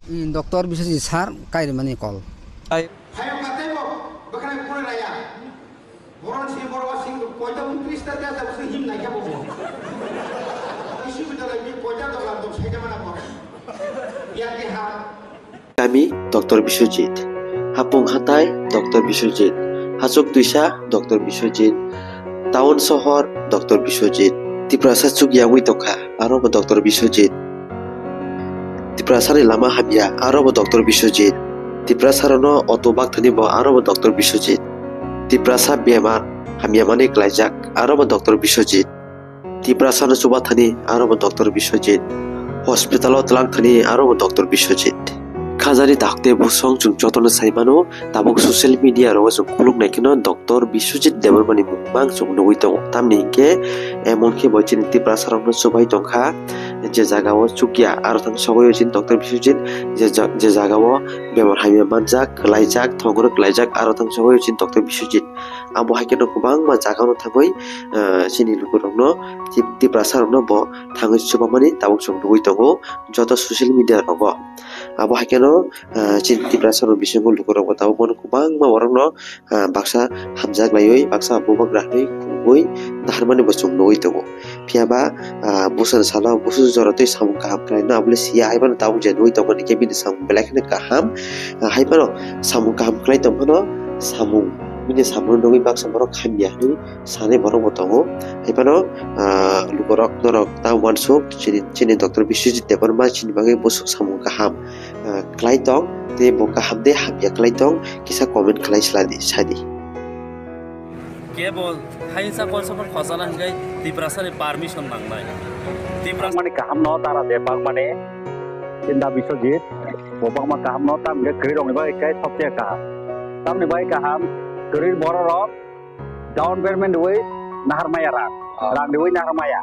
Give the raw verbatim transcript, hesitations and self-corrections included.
Doctor Biswajit sir kairwmani kol. Phayok ka teibo bwkhwnai phone raya. Boron si boro si koita untris ta ta ta him nai khe bo. Isi bidala ni koita dogan dong sai mana ko. Biar ke ha. Kami Doctor Biswajit. Hapung hatai Doctor Biswajit. Hachuk twisa Doctor Biswajit. Town sohor Doctor Biswajit. Tiprasa chukya wngwi tongkha, aro bo Doctor Biswajit. Tiprasani lama hamya, aro bo Doctor Biswajit. Tiprasarokno auto bakthani bo, aro bo Doctor Biswajit. Tiprasa bemar hamya mani klaijak, aro bo Doctor Biswajit. Tiprasano chubathani, aro bo Doctor Biswajit. Hospital o twlangthani, aro bo Doctor Biswajit. Khajani dakte busong chwng jotono sai mano, tabuk social media rogo chwng khuluk nai kheno Doctor Biswajit Debbarmani mung mang chwng nugwi tongo. Tamni hinkhe emon khe bo chini Tiprasa rokno chubai tongkha, je jaga o chukya aro thang sogwi o chini Doctor Biswajit, je ja-, je jaga o bemar hamya manjak, klaijak, thongro klaijak aro thang sogwi o chini Doctor Biswajit. Abo hai kheno kwbangma jaga o thangwi, ah, chini lukurokno Tip-, Tiprasa rokno bo thangwi chubamani tabuk chwng nugwi tongo joto social media rogo. Abo hai kheno, ah, chini Tiprasa rok bisingo lukurok bo tabuk bono kwbangma borokno ah, baksa hamjak laiwi, baksa bubagra hinwi khungwi naharmani bo chwng nugwi tongo. Phiya ba, ah, bwswk salo bwswk jora twi samung kaham khlaino abole siya, hai phano tabuk je nugwi tongmani khe bini samung belai kheno kaham. Ah, hai phano samung kaham khlai tong phano samung, bini samung nugwi baksa borok hamya hinwi sanai borok bo tongo. Hai phano, ah, lukurok norok ta uansuk chini, chini Doctor Biswajit Debbarma chini bagwi bwswk samung kaham ah, khlai tong, tei bo kaham de hamya khlai tong, kisa comment khlai sla di, sa di. Kebo hainsa kol sokol khosana hinkai Tiprasani permission nangnai. Tiprasa mani kaham no tara de bang mani Chinda Biswajit, bo bangma kaham no tam ge kwrwi rok ni bai kai thok ya kaham. Tam ni bai kaham kwrwi borok rok down payment wi nahar maya rang. Ah. Rang wi nahar maya.